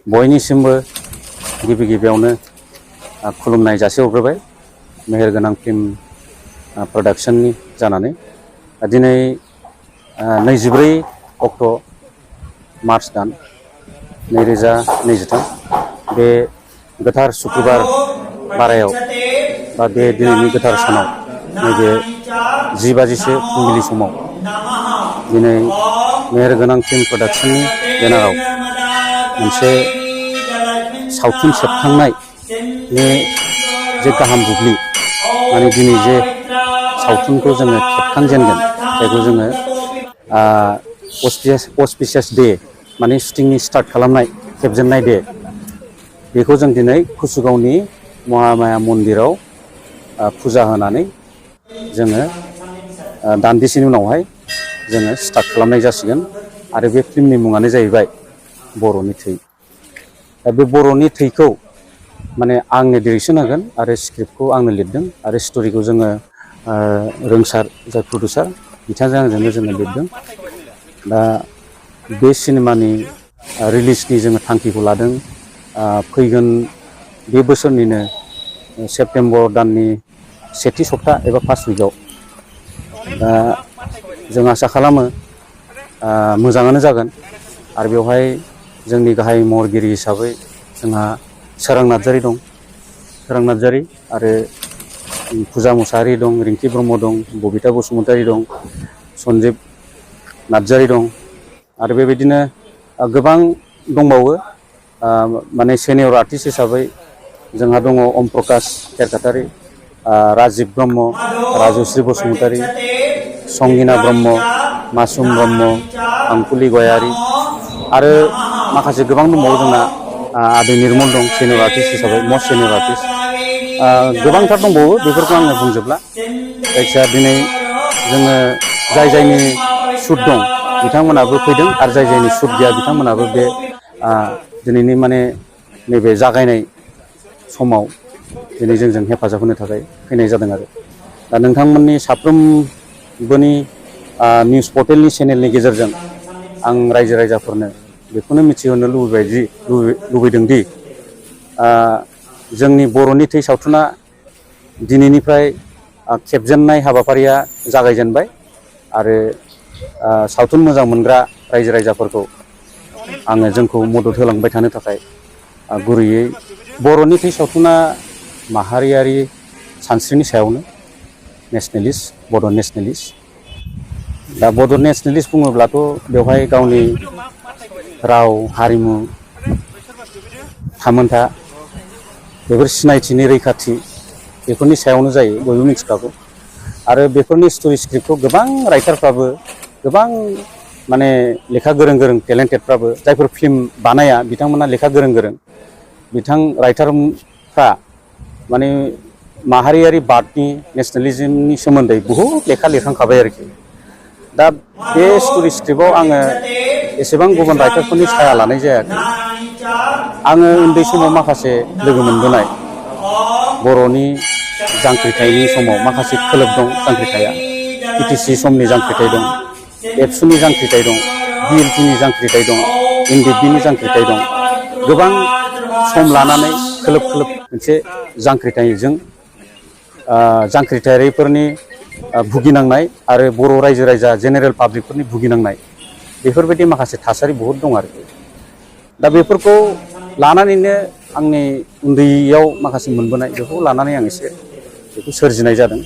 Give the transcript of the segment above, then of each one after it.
बयनिसिमबो गिबि गिबियावनो खुलुमनाय जासिहरग्रोबाय मेहेरगोनां फिल्म प्रडाक्शननि जानानै दिनै 24 अक्ट' मार्च दान 2023 बे गोथार सुक्रुबार बारायाव बा बे दिनैनि गोथार सानाव नैबे 10 बाजिसो फुंबिलि समाव दिनै मेहेरगोनां फिल्म प्रडाक्शननि बेनाराव मोनसे सावथुन सेबखांनायनि जे गाहाम बुब्लि माने दिनै जे सावथुनखौ जोङो खेबखांजेनगोन जायखौ जोङो ऑस्पिशियास डे माने शुटिंनि स्टार्ट खालामनाय खेबजेननाय डे बेखौ जों दिनै कुसुगावनि महामाया मन्दिराव फुजा होनानै जोङो दान्दिसेनि उनावहाय जोङो स्टार्ट खालामनाय जासिगोन आरो बे फिल्मनि मुङानो जाहैबाय बर'नि थै। दा बे बर'नि थैखौ माने आंनो डिरेक्सन होगोन आरो स्क्रिप्टखौ आंनो लिरदों आरो स्ट'रिखौ जोङो रोंसार जाय प्रडिउसार बिथांजों आंजोंनो जोङो लिरदों। दा बे सिनेमानि रिलिजनि जोङो थांखिखौ लादों फैगोन बे बोसोरनिनो सेप्तेम्बर दाननि सेथि सप्ता एबा फार्स्ट उइकआव। दा जों आसा खालामो मोजाङानो जागोन आरो बेवहाय जोंनि गाहाय महरगिरि हिसाबै जोंहा सोरां नार्जारी दं, सोरां नार्जारी आरो फुजा मुसाहारि दं, रिंकि ब्रह्म दं, बबिता बसुमतारी दं, सन्जिब नार्जारी दं आरो बेबायदिनो गोबां दंबावो। माने सेनियर आर्टिस्ट हिसाबै जोंहा दङ अम प्रकाश खेरखातारि, राजिब ब्रह्म, राजश्री बसुमतारी, संगिना ब्रह्म, मासुम ब्रह्म, आंखुलि गयारी आरो माखासे गोबां दंबावो जोंना आदै निर्मल दं सेनियर आर्टिस्ट हिसाबै मस्ट सेनियर आर्टिस्ट। गोबांथार दंबावो बेफोरखौ आङो बुंजोबला। जायखिजाया दिनै जोङो जाय जायनि सुट दं बिथांमोनाबो फैदों आरो जाय जायनि सुट गैया बिथांमोनाबो बे दिनैनि माने नैबे जागायनाय समाव दिनै जोंजों हेफाजाब होनो थाखाय फैनाय जादों आरो दा नोंथांमोननि साफ्रोमबोनि निउस पर्टेलनि चेनेलनि गेजेरजों आं रायजो राजाफोरनो बेखौनो मिथिहोनो लुबैदों दि जोंनि बर'नि थै सावथुना दिनैनिफ्राय खेबजेननाय हाबाफारिया जागायजेनबाय आरो सावथुन मोजां मोनग्रा रायजो राजाफोरखौ आङो जोंखौ मदद होलांबाय थानो थाखाय गुरैयै बर'नि थै सावथुना माहारियारि सानस्रिनि सायावनो नेसनेलिस्ट बड' नेसनेलिस्ट। दा बड' नेसनेलिस्ट बुङोब्लाथ' बेवहाय गावनि राव हारिमु थामोनथा बेफोर सिनायथिनि रैखाथि बेफोरनि सायावनो जायो बयबो मिथिखागौ आरो बेफोरनि स्ट'रि स्क्रिप्टखौ गोबां राइटारफ्राबो गोबां माने लेखा गोरों गोरों टेलेन्टेडफ्राबो जायफोर फिल्म बानाया बिथांमोना लेखा गोरों गोरों बिथां राइटारफ्रा माने माहारियारि बादनि नेसनेलिज्मनि सोमोन्दै बहुद लेखा लिरखांखाबाय आरोखि। दा बे स्ट'रि स्क्रिप्टआव आङो एसेबां गुबुन राइटारफोरनि साया लानाय जायाखै। आङो उन्दै समाव माखासे लोगो मोनबोनाय बर'नि जांख्रिथायनि समाव माखासे खोलोब दं जांख्रिथाया पिटिसि समनि जांख्रिथाय दं, एबसुनि जांख्रिथाय दं, बिएलटिनि जांख्रिथाय दं, एनडिएफबिनि जांख्रिथाय दं। गोबां सम लानानै खोलोब खोलोब मोनसे जांख्रिथायजों जांख्रिथायारिफोरनि भुगिनांनाय आरो बर' रायजो राजा जेनेरेल पाब्लिकफोरनि भुगिनांनाय बेफोरबायदि माखासे थासारि बहुद दं आरोखि। दा बेफोरखौ लानानैनो आंनि उन्दैयाव माखासे मोनबोनाय बेखौ लानानै आं एसे बेखौ सोरजिनाय जादों।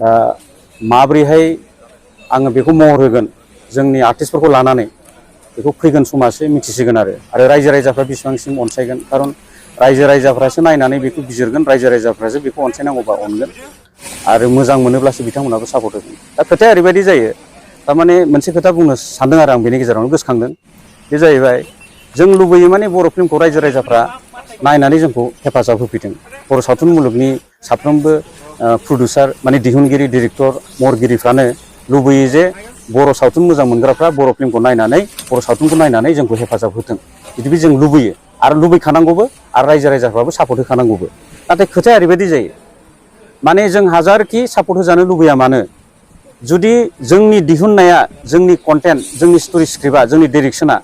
दा माब्रैहाय आङो बेखौ महर होगोन जोंनि आर्टिस्टफोरखौ लानानै बेखौ फैगोन समासो मिथिसिगोन आरो रायजो राजाफ्रा बेसेबांसिम अनसायगोन खारन रायजो राजाफ्रासो नायनानै बेखौ बिजिरगोन, रायजो राजाफ्रासो बेखौ अनसायनांगौबा अनगोन आरो मोजां मोनोब्लासो बिथांमोनाबो सापर्ट होगोन। दा खोथाया ओरैबायदि जायो थारमाने मोनसे खोथा बुंनो सानदों आरो आं बेनि गेजेरावनो गोसोखांदों बे जाहैबाय जों लुबैयो माने बर' फिल्मखौ रायजो राजाफ्रा नायनानै जोंखौ हेफाजाब होफैथों। बर' सावथुन मुलुगनि साफ्रोमबो प्रडिउसार माने दिहुनगिरि डिरेक्टर महरगिरिफ्रानो लुबैयो जे बर' सावथुन मोजां मोनग्राफ्रा बर' फिल्मखौ नायनानै बर' सावथुनखौ नायनानै जोंखौ हेफाजाब होथों बिदिबो जों लुबैयो आरो लुबैखानांगौबो आरो रायजो राजाफ्राबो सापर्ट होखानांगौबो। नाथाय खोथाया ओरैबायदि जायो माने जों हाजारखि सापर्ट होजानो लुबैया मानो जुदि जोंनि दिहुननाया जोंनि कन्टेन्ट जोंनि स्ट'रि स्क्रिप्टआ जोंनि डिरेक्सना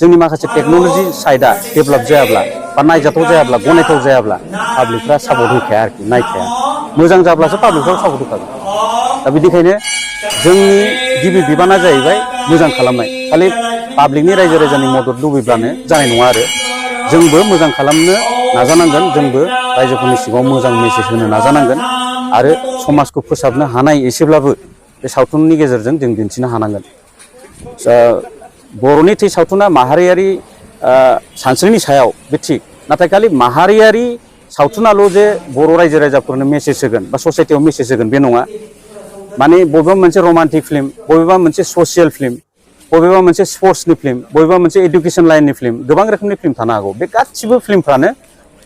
जोंनि माखासे टेक्न'लजि साइडआ डेभेलप जायाब्ला बा नायजाथाव जायाब्ला गनायथाव जायाब्ला पाब्लिकफ्रा सापर्ट होखाया आरोखि नायखाया मोजां जाब्लासो पाब्लिकफ्रा सापर्ट होखागोन दा बिदिखायनो जोंनि गिबि बिबाना जाहैबाय मोजां खालामनाय खालि पाब्लिकनि रायजो राजानि मदद लुबैब्लानो जानाय नङा आरो जोंबो मोजां खालामनो नाजानांगोन जोंबो रायजोफोरनि सिगाङाव मोजां मेसेज होनो नाजानांगोन आरो समाजखौ फोसाबनो हानाय एसेब्लाबो बे सावथुननि गेजेरजों जों दिन्थिनो हानांगोन बर'नि थै सावथुना माहारियारि सानस्रिनि सायाव बे थिग नाथाय खालि माहारियारि सावथुनाल' जे बर' रायजो राजाफोरनो मेसेज होगोन बा ससाइटियाव मेसेज होगोन बे नङा माने बबेबा मोनसे रमान्टिक फिल्म बबेबा मोनसे ससियेल फिल्म बबेबा मोनसे स्पर्ट्सनि फिल्म बबेबा मोनसे एडुकेसन लाइननि फिल्म गोबां रोखोमनि फिल्म थानो हागौ बे गासिबो फिल्मफ्रानो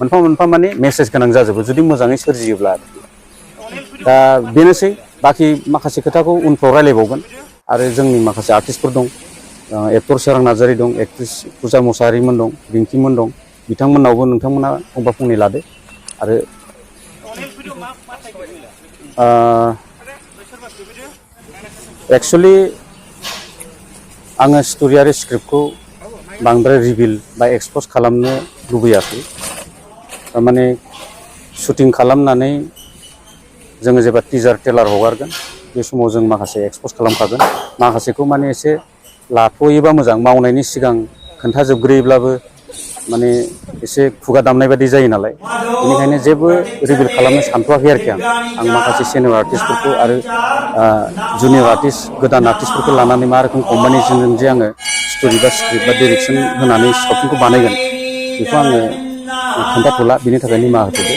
मोनफा मोनफा माने मेसेज गोनां जाजोबो जुदि मोजाङै सोरजियोब्ला दा बेनोसै बाखि माखासे खोथाखौ उनफ्राव रायलायबावगोन आरो जोंनि माखासे आर्टिस्टफोर दं एक्टर सोरां नार्जारी दं एक्ट्रिस फुजा मुसाहारिमोन दं रिंकिमोन दं बिथांमोननावबो नोंथांमोना फंफा फंनै लादो आरो एक्सुवेलि आङो स्ट'रि आरो स्क्रिप्टखौ बांद्राय रिभिल बा एक्सप'ज खालामनो लुबैयाखै थारमाने शुटिं खालामनानै जोङो जेब्ला टिजार ट्रेलार हगारगोन बे समाव जों माखासे एक्सप'ज खालामखागोन माखासेखौ माने एसे लाथ'योबा मोजां मावनायनि सिगां खोन्थाजोबग्रोयोब्लाबो माने एसे खुगा दामनाय बायदि जायो नालाय बेनिखायनो जेबो रिभिल खालामनो सानथ'वाखै आरोखि आं माखासे सिनियर आर्टिस्टफोरखौ आरो जुनियर आर्टिस्ट गोदान आर्टिस्टफोरखौ लानानै मा रोखोम कम्बिनेसनजों जे आङो स्ट'रि बा स्क्रिप्ट बा डिरेक्सन होनानै सावथुनखौ बानायगोन बेखौ आङो खोन्थाथ'ला बिनि थाखाय निमाहा होथ'दो